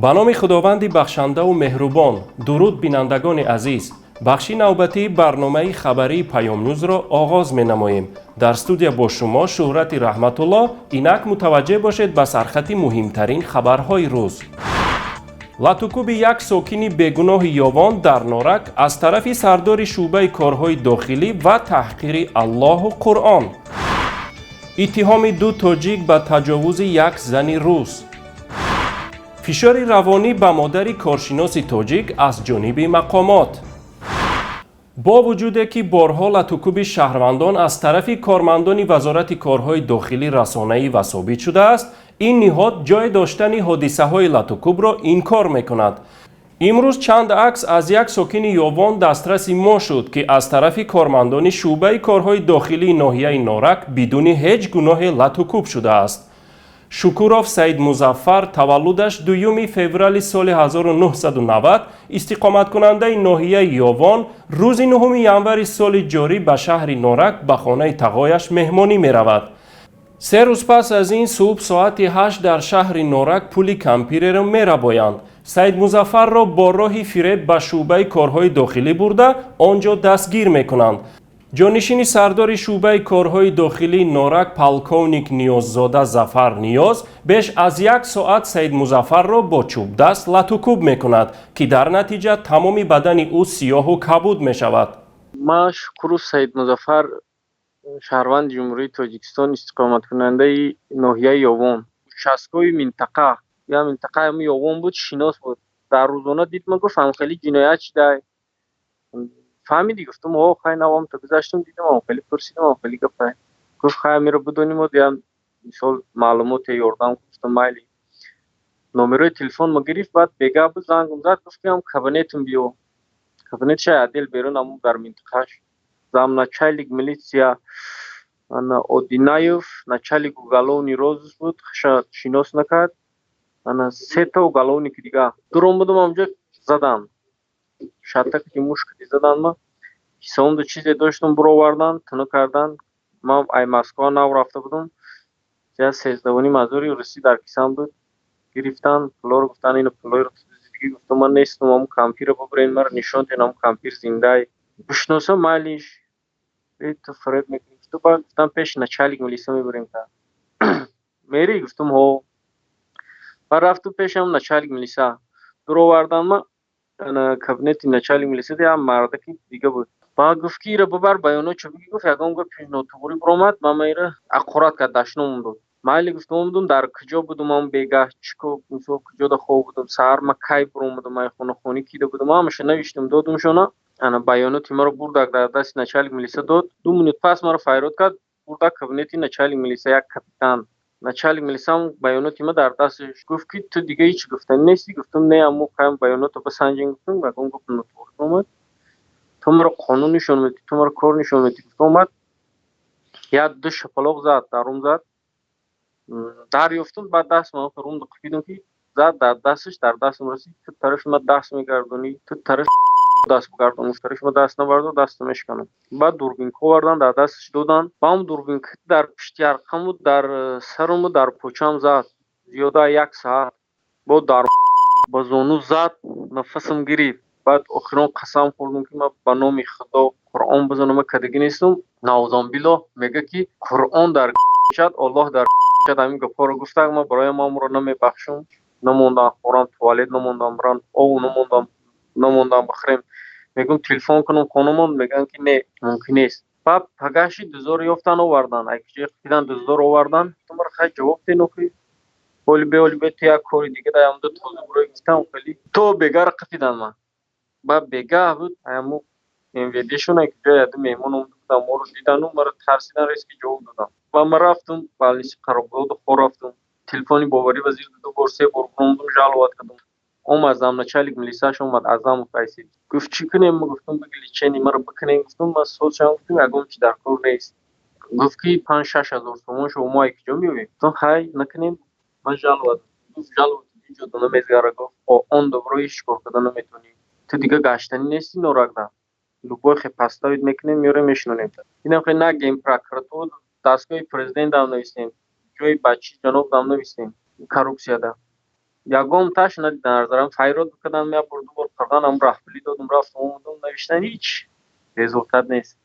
Ба номи Худованди бахшандаву меҳрубон. Дуруд, бинандагони азиз. Бахши навбатии барномаи хабарии Паёмнюзро оғоз менамоем. Дар студия бо шумо Шӯҳрати Раҳматулло. Инак мутаваҷҷеҳ бошед ба сархати муҳимтарин хабарҳои рӯз. Латукӯби як сокини бегуноҳи Ёвон дар Норак аз тарафи сардори шӯъбаи корҳои дохилӣ ва таҳқири Аллоҳу Қуръон, иттиҳоми ду тоҷик ба таҷовузи як зани рус, фишори равонӣ ба модари коршиноси тоҷик аз ҷониби мақомот. Бо вуҷуде ки борҳо латукӯби шаҳрвандон аз тарафи кормандони Вазорати корҳои дохилӣ расонаӣ ва собит шудааст, ин ниҳод ҷой доштани ҳодисаҳои латукӯбро инкор мекунад. Имрӯз чанд акс аз як сокини Ёвон дастраси мо шуд, ки аз тарафи кормандони шӯъбаи корҳои дохилии ноҳияи Норак бидуни ҳеҷ гуноҳе латукӯб шудааст. Шукуров Саидмузаффар, таваллудаш 2 феврали соли 1990, истиқоматкунандаи ноҳияи Ёвон, рӯзи 9 январи соли ҷорӣ ба шаҳри Норак ба хонаи тағояш меҳмонӣ меравад. 3 рӯз пас аз ин, субҳ соати 8 дар шаҳри Норак пули кампиреро мерабоянд. Саидмузаффарро бо роҳи фиреб ба шӯъбаи корҳои дохилӣ бурда, он ҷо дастгир мекунанд. Ҷонишини сардори шӯъбаи корҳои дохилии Норак, полковник Ниёззода Зафар Ниёз, беш аз як соат Саидмузаффарро бо чӯбдаст латукӯб мекунад, ки дар натиҷа тамоми бадани ӯ сиёҳу кабуд мешавад. Ман, Шукуров Саидмузаффар, шаҳрванди Ҷумҳурии Тоҷикистон, истиқоматкунандаи ноҳияи Ёвон, участковый минтақа, я минтақаи ҳами Ёвон буд, шинос буд. Дар рӯзона дид, ма гуфт: «Ҳамхели ҷиноят шидай, фаҳмидӣ?» Гуфтам: «О, хай, навом то гузаштам, дидам, ҳамхели пурсидам, ҳамхели гапай». Гуфт: «Хай, амиро бидоним, я мисол маълумоте ёрдам». Гуфтам: «Майли». Номерои телефон ма гирифт. Баъд бега буд, зангам зад, гуфт ки ам кабинетам биё. Кабинетша отдел берун, аму дар минтақаш замначальник милиция ана Одинаев, начальник уголовный розыск буд, хаша шинос накард, ана сета уголовники дига. Дуром будам, амҷо задан, шаттаки мушкати задан. Ма ҳисобамда чизе доштам, буровардан, тунук кардан. Ман ай Москва нав рафта будам, я сездавуним ҳазори русӣ дар кисам буд. Гирифтан пулоро, гуфтан: «Ина пулоро ту дуздидигӣ». Гуфтам: «Ман нестам, ҳамун кампирро бубурен, маро нишон диҳен, ҳамун кампир зиндай, бишносам, майлиш». «Ту фиреб мекунӣ», гуфту. Баъд гуфтам: «Пеши начальник милиса мебурем, та мерӣ?» Гуфтам: «Ҳо». Баъд рафту пеши ҳамун начальник милиса дуровардан ма кабинети начальник милиса. Як мардаки дига буд. Баъд гуфт ки ира бибар, баёнот чо бигӣ. Гуфт, ягон гапи нотуғрӣ биромад, ман ира ақорат кард, дашном дод. Майли, гуфтам. Омадум, дар куҷо будум ам бегаҳ, чӣ мисол, куҷода хоб будум, саҳар ма кай биромадум ай хона, хони кида будум, ҳамаша навиштам, додумшона. Ана баёноти маро бурдак, дар дасти начальник милиса дод. 2 минут пас маро файрод кард, бурдак кабинети начальник милиса, як капитан. Начальник милисаам баёноти ма дар дасташ, гуфт ки ту дига ҳеҷ гуфтанӣ нестӣ? Гуфтам: «Не, аммо каям баёното басанҷем». Гуфтам, ягон гуфт нотуғрӣ омад, ту маро қонун нишон медиҳӣ, ту маро кор нишон медиҳӣ, гуфт. Омад, як ду шапалоқ зад, дарум зад, дарёфтум. Баъд даст ма рум қипидум, ки зад дар дасташ, дар дастам расид. «Ту тарафи ма даст мегардонӣ, ту тараф даст бигардон, тарафи ма даст набардор, дастро мешиканам». Баъд дурбинка овардан, дар дасташ додан. Ба ҳам дурбинка дар пишти арқаму, дар саруму, дар почам зад зиёда як саат. Бо дар ба зону зад, нафасам гирифт. Баъд охирон қасам хӯрдум, ки ман ба номи Худо, Қуръон бизанам, ман кадагӣ нестам. Наузубиллоҳ, мега ки Қуръон дар шад, Оллоҳ дар шад. Ҳамин гапҳоро гуфтак, ман барои ман намебахшам. Намондам хӯрам, туалет намондам бирам, ов намондам, намондам бихӯрем. Мегӯм телефон кунам хонумон, мегӯянд ки не, мумкин нест. Баъд пагаши дуздоро ёфтан, овардан, ай куҷое қидан дуздоро овардан. Мара хай ҷавоб ден охи, оли бе, оли бе, ту як кори дига дар ҳамда тоза бурои, гуфтам. Хеле то бегаро қафидан ман. Баъд бегаҳ буд, ҳаму МВДшон ҷои яду меҳмон омада будам, моро дидану маро тарсидан, резки ҷавоб додам. Ва ман рафтум больница Қаробулоду хор рафтум. Телефони Боварӣ вазир ду бор, се бор буромадум, жаловать кардам. Омад замначальник милисааш, омад Азамов Айси, гуфт: «Чӣ кунем?» Ма гуфтам: «Биги, лечение маро бикунем». Гуфтам: «Ман созшам». Гуфтам: «Ягон чи дар кор нест». Гуфт ки 5-6 ҳазор сомон шо мо ай куҷо меёбем? Гуфтам: «Хай, накунем, ман жаловать». Гуфт: «Жаловать ҷо намезгара». Гуфт: «Он добро ҳеҷ кор карда наметавонӣ, ту дига гаштанӣ нести Норакда, любой хе поставить мекунем, меёрем, мешинонем». Инам хе на генпрокуратура, дастгоҳи президентам нависем, ҷои бачи ҷанобдам нависем, коррупсияда. Ягон таш надидан, арзарам файрод кардам, як бор, ду бор қурған ам раҳпулӣ додум, рафтум, омадум, навиштан, ҳеч результат нест.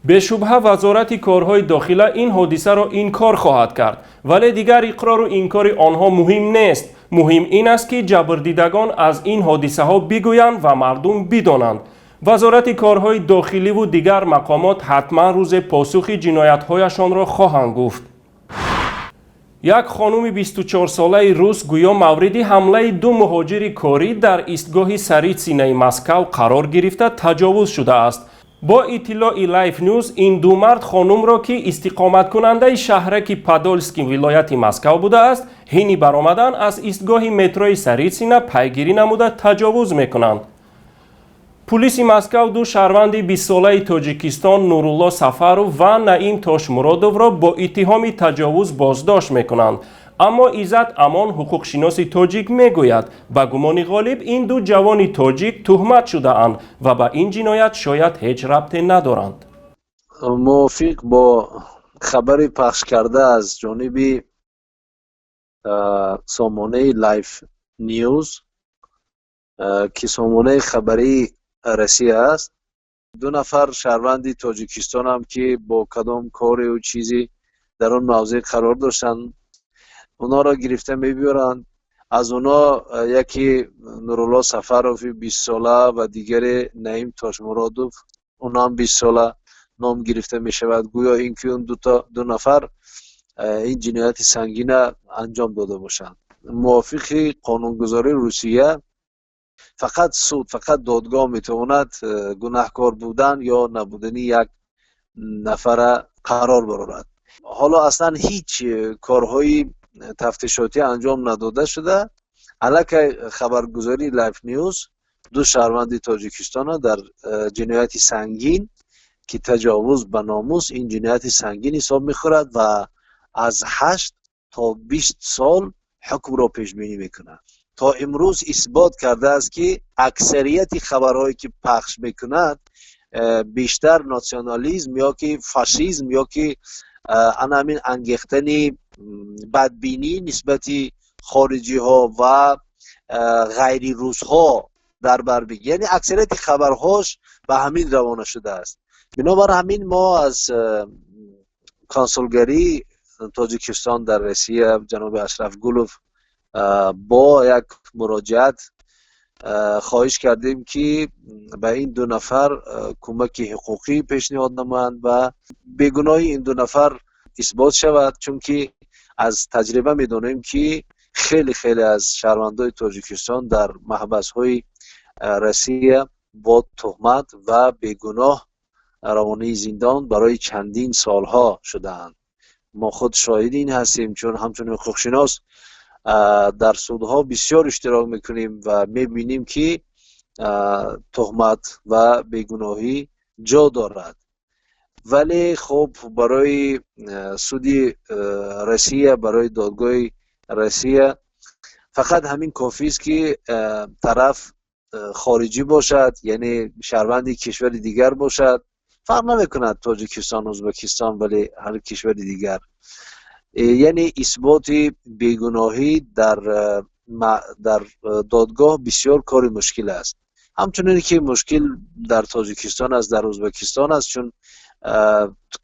Бешубҳа, Вазорати корҳои дохила ин ҳодисаро инкор хоҳад кард, вале дигар иқрору инкори онҳо муҳим нест. Муҳим ин аст, ки ҷабрдидагон аз ин ҳодисаҳо бигӯянд ва мардум бидонанд. Вазорати корҳои дохиливу дигар мақомот ҳатман рӯзе посухи ҷиноятҳояшонро хоҳанд гуфт. Як хонуми 24-солаи рус гӯё мавриди ҳамлаи ду муҳоҷири корӣ дар истгоҳи Саритсинаи Москав қарор гирифта, таҷовуз шудааст. Бо иттилои Life News, ин ду мард хонумро, ки истиқоматкунандаи шаҳраки Подольски вилояти Москав будааст, ҳини баромадан аз истгоҳи метрои Саритсина пайгирӣ намуда, таҷовуз мекунанд. Пулиси Москав ду шаҳрванди 20-солаи Тоҷикистон, Нурулло Сафаров ва Наим Тошмуродовро бо иттиҳоми таҷовуз боздошт мекунанд. Аммо Иззат Амон, ҳуқуқшиноси тоҷик, мегӯяд, ба гумони ғолиб ин ду ҷавони тоҷик туҳмат шудаанд ва ба ин ҷиноят шояд ҳеҷ рабте надоранд. Мувофиқ бо хабари пахшкарда аз ҷониби сомонаи Life News, ки сомонаи хабарии Россия аст, ду нафар шаҳрванди Тоҷикистонам, ки бо кадом кореу чизе дар он мавзеъ қарор доштанд, онҳоро гирифта мебиёранд. Аз онҳо яке Нурулло Сафарови 20-сола ва дигаре Наим Тошмуродов, онҳам 20-сола ном гирифта мешавад. Гӯё ин ки он ду нафар ин ҷинояти сангина анҷом дода бошанд. Мувофиқи қонунгузории Русия, фақат суд, фақат додгоҳ метавонад гунаҳкор будан ё набудани як нафара қарор барорад. Ҳоло аслан ҳеҷ корҳои тафтишотӣ анҷом надода шуда, аллакай хабаргузории Life News ду шаҳрванди Тоҷикистонро дар ҷинояти сангин, ки таҷовуз ба номус, ин ҷинояти сангин ҳисоб мехӯрад ва аз 8 то 20 сол ҳукмро пешбинӣ мекунад, то имрӯз исбот кардааст, ки аксарияти хабарҳое ки пахш мекунад, бештар натсионализм ё ки фашизм ё ки ана ҳамин ангехтани бадбинӣ нисбати хориҷиҳо ва ғайрирусҳо дар бар бигир, яъне аксарияти хабарҳош ба ҳамин равона шудааст. Бинобар ҳамин мо аз консулгарии Тоҷикистон дар Россия, ҷаноби Ашраф Гулов, бо як муроҷиат хоҳиш кардем, ки ба ин ду нафар кӯмаки ҳуқуқӣ пешниҳод намоянд ва бегуноҳии ин ду нафар исбот шавад, чунки аз таҷриба медонем, ки хеле хеле аз шаҳрвандои Тоҷикистон дар маҳбасҳои Россия бо туҳмат ва бегуноҳ равонаи зиндон барои чандин солҳо шудаанд. Мо худ шоҳиди ин ҳастем, чун ҳамчун ҳуқуқшинос дар судҳо бисёр иштирок мекунем ва мебинем, ки туҳмат ва бегуноҳӣ ҷо дорад. Вале хуб, барои суди Россия, барои додгоҳи Россия фақат ҳамин кофист, ки тараф хориҷӣ бошад, яъне шаҳрванди кишвари дигар бошад, фарқ намекунад Тоҷикистон, Ӯзбекистон, вале ҳар кишвари дигар, яъне исботи бегуноҳӣ дар додгоҳ бисёр кори мушкил аст. Ҳамчунин ки мушкил дар Тоҷикистон аст, дар Ӯзбекистон аст, чун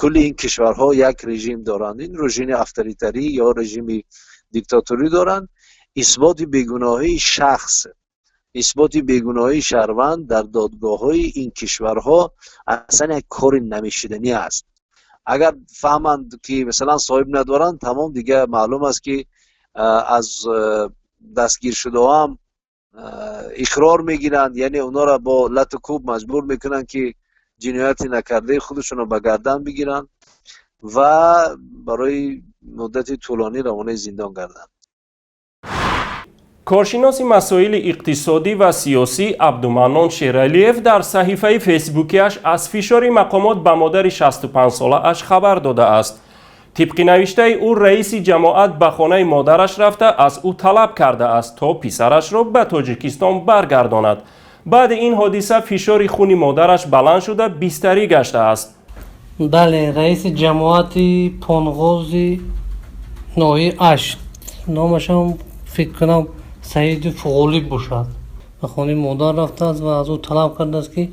кулли ин кишварҳо як режим доранд, ин режими авторитарӣ ё режими диктаторӣ доранд. Исботи бегуноҳии шахс, исботи бегуноҳии шаҳрванд дар додгоҳҳои ин кишварҳо аслан як кори намешуданӣ аст. Агар фаҳманд, ки масалан соҳиб надоранд, тамом, дига маълум аст, ки аз дастгиршудаҳоам иқрор мегиранд, яъне онҳоро бо лату кӯб маҷбур мекунанд, ки ҷинояти накардаи худашонро ба гардан бигиранд ва барои муддати тӯлонӣ равонаи зиндон гарданд. Коршиноси масоили иқтисодӣ ва сиёсӣ Абдуманнон Шералиев дар саҳифаи фейсбукиаш аз фишори мақомот ба модари 65-солааш хабар додааст. Тибқи навиштаи ӯ, раиси ҷамоат ба хонаи модараш рафта, аз ӯ талаб кардааст, то писарашро ба Тоҷикистон баргардонад. Баъди ин ҳодиса фишори хуни модараш баланд шуда, бистарӣ гаштааст. Бале, раиси ҷамоати Понғози ноҳияи Ашт, номашам фикр кунам. Саидов Ғолиб бошад. Ба хонаи модар рафтааст ва аз ӯ талаб кардааст, ки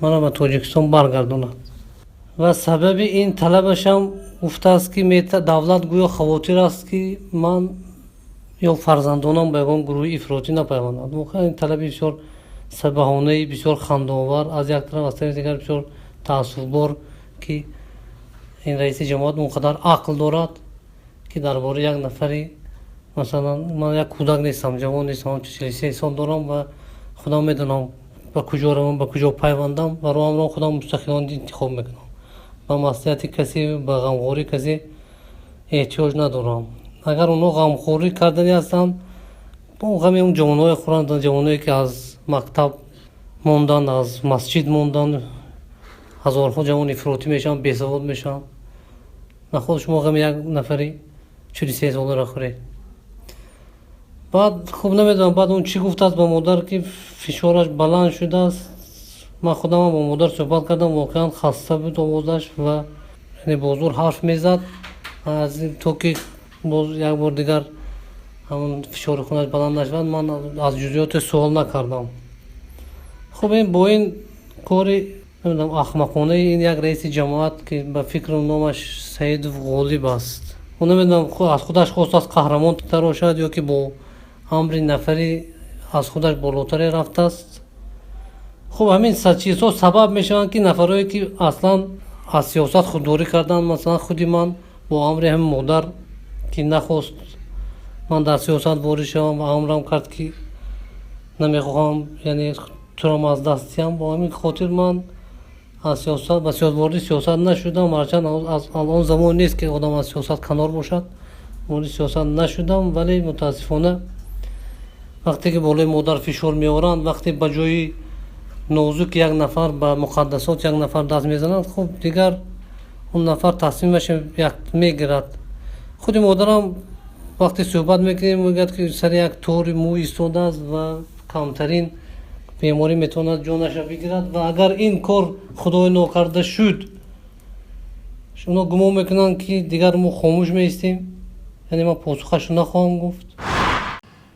маро ба Тоҷикистон баргардонад. Ва сабаби ин талабашам гуфтааст, ки давлат гӯё хавотир аст, ки ман ё фарзандонам ба ягон гурӯҳи ифротӣ напайвандад. Воқеан, ин талаби бисёр баҳонаи бисёр хандаовар аз як тараф, аз тарафи дигар бисёр таассуфбор, ки ин раиси ҷамоат он қадар ақл дорад, ки дар бораи як нафари, масалан, ман як кӯдак нестам, ҷавон нестам, 43 сол дорам ва худам медонам, ба куҷо равам, ба куҷо пайвандам ва роҳамро худам мустақилона интихоб мекунам. Ба маслиҳати касе, ба ғамхории касе эҳтиёҷ надорам. Агар онҳо ғамхорӣ карданӣ ҳастанд, он ғами он ҷавонҳое хӯранд, ҷавонҳое ки аз мактаб монданд, аз масҷид монданд. Ҳазорҳо ҷавон ифротӣ мешаванд, бесавод мешаванд. Наход шумо ғами як нафари 43 соларо хӯред? Баъд, хуб, намедонам, баъд он чӣ гуфтааст ба модар, ки фишораш баланд шудааст. Ман худамам бо модар суҳбат кардам, воқеан хаста буд овозаш ва яъне бо зӯр ҳарф мезад. Аз то ки боз як бор дигар ҳамон фишори хунаш баланд нашавад, ман аз ҷузъиёте суол накардам. Хуб, ин бо ин кори, намедонам, ахмақонаи ин як раиси ҷамоат, ки ба фикру номаш Саидов Ғолиб аст, ӯ, намедонам, аз худаш хостааст қаҳрамон тарошад ё ки бо амри нафари аз худаш болотаре рафтааст. Хуб, ҳамин чизҳо сабаб мешаванд, ки нафарое ки аслан аз сиёсат худдорӣ карданд, масалан, худи ман бо амри ҳамин модар, ки нахост ман дар сиёсат ворид шавам ва амрам кард, ки намехоҳам, яъне турам аз даст диҳам. Бо ҳамин хотир ман аз сиёсат ба ворди сиёсат нашудам. Ҳарчанд аз он замон нест, ки одам аз сиёсат канор бошад, ворди сиёсат нашудам, вале мутаассифона, вақте ки болои модар фишор меоранд, вақте ба ҷои нозуки як нафар, ба муқаддасот як нафар даст мезананд, хуб, дигар он нафар тасмимаш мегирад. Худи модарам, вақте суҳбат мекунем, мегӯяд, ки сари як тори мӯй истодааст ва камтарин беморӣ метавонад ҷонаша бигирад. Ва агар ин кор худои нокарда шуд, онҳо гумон мекунанд, ки дигар мо хомӯш меистем. Яъне ман посухашро нахоҳам гуфт.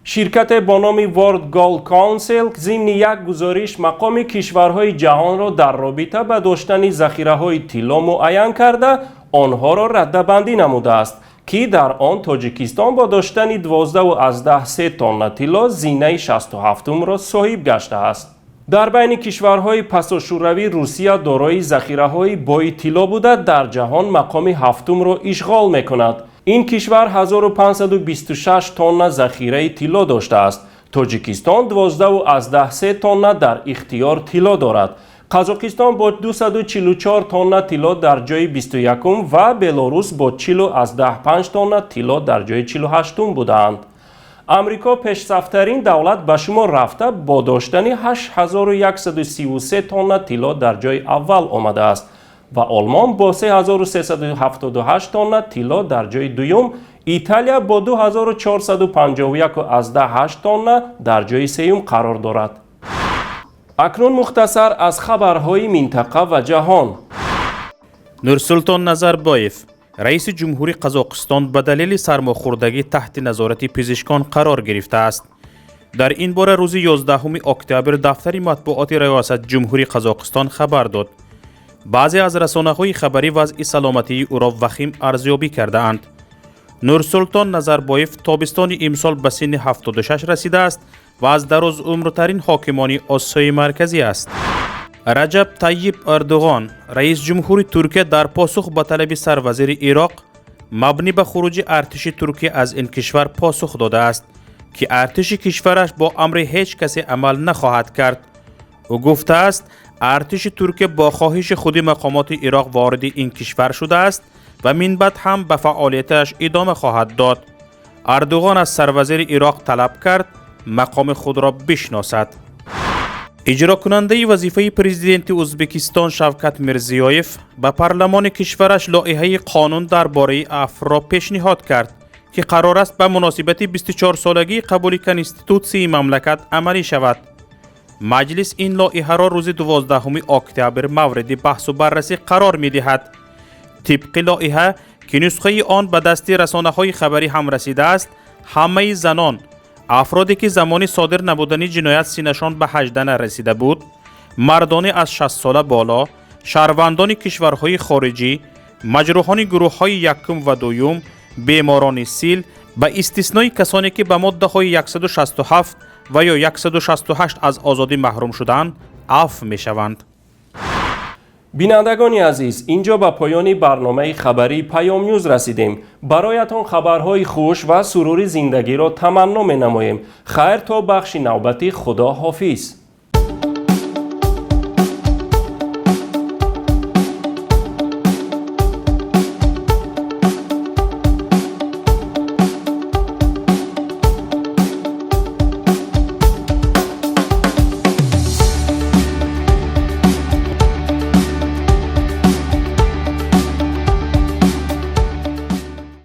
Ширкате бо номи World Gold Council зимни як гузориш мақоми кишварҳои ҷаҳонро дар робита ба доштани захираҳои тилло муайян карда, онҳоро раддабандӣ намудааст, ки дар он Тоҷикистон бо доштани 12,3 тонна тилло зинаи 67-умро соҳиб гаштааст. Дар байни кишварҳои пасошӯравӣ Русия дорои захираҳои бои тилло буда, дар ҷаҳон мақоми ҳафтумро ишғол мекунад. Ин кишвар 1526 тонна захираи тилло доштааст. Тоҷикистон 12,3 тонна дар ихтиёр тилло дорад. Қазоқистон бо 244 тонна тилло дар ҷои 21 ва Белорус бо 40,5 тонна тилло дар ҷои 48 будаанд. Амрико пешсафтарин давлат ба шумор рафта, бо доштани 8133 тонна тилло дар ҷои аввал омадааст ва Олмон бо 3378 тонна тилло дар ҷои дуюм, Италия бо 2451,8 тонна дар ҷои сеюм қарор дорад. Акнун мухтасар аз хабарҳои минтақа ва ҷаҳон. Нурсултон Назарбоев, раиси ҷумҳури Қазоқистон, ба далели сармохӯрдагӣ таҳти назорати пизишкон қарор гирифтааст. Дар ин бора рӯзи 11 октябр дафтари матбуоти Раёсат ҷумҳури Қазоқистон хабар дод. Баъзе аз расонаҳои хабарӣ вазъи саломатии ӯро вахим арзёбӣ кардаанд. Нурсултон Назарбоев тобистони имсол ба синни 76 расидааст ва аз дарозумртарин ҳокимони Осиёи Марказӣ аст. Раҷаб Тайиб Эрдуғон, раис ҷумҳури Туркия, дар посух ба талаби сарвазири Ироқ мабнӣ ба хуруҷи артиши Туркия аз ин кишвар посух додааст, ки артиши кишвараш бо амри ҳеҷ касе амал нахоҳад кард. Ӯ гуфтааст, артиши Туркия бо хоҳиши худи мақомоти Ироқ вориди ин кишвар шудааст ва минбаъд ҳам ба фаъолияташ идома хоҳад дод. Эрдуғон аз сарвазири Ироқ талаб кард, мақоми худро бишносад. Иҷрокунандаи вазифаи президенти Ӯзбекистон Шавкат Мирзиёев ба парлумони кишвараш лоиҳаи қонун дар бораи афвро пешниҳод кард, ки қарор аст ба муносибати 24-солагии қабули конститутсияи мамлакат амалӣ шавад. Маҷлис ин лоиҳаро рӯзи 12 октябр мавриди баҳсу баррасӣ қарор медиҳад. Тибқи лоиҳа, ки нусхаи он ба дасти расонаҳои хабарӣ ҳам расидааст, ҳамаи занон Афроде ки замони содир намудани ҷиноят синнашон ба 18 нарасида буд, мардоне аз 60 сола боло, шаҳрвандони кишварҳои хориҷӣ, маҷрӯҳони гурӯҳҳои якум ва дуюм, беморони сил, ба истиснои касоне ки ба моддаҳои 167 ва ё 168 аз озодӣ маҳрум шудаанд, афв мешаванд. Бинандагони азиз, инҷо ба поёни барномаи хабарии Паёмнюз расидем. Бароятон хабарҳои хуш ва сурури зиндагиро таманно менамоем. Хайр, то бахши навбатӣ, худо ҳофиз.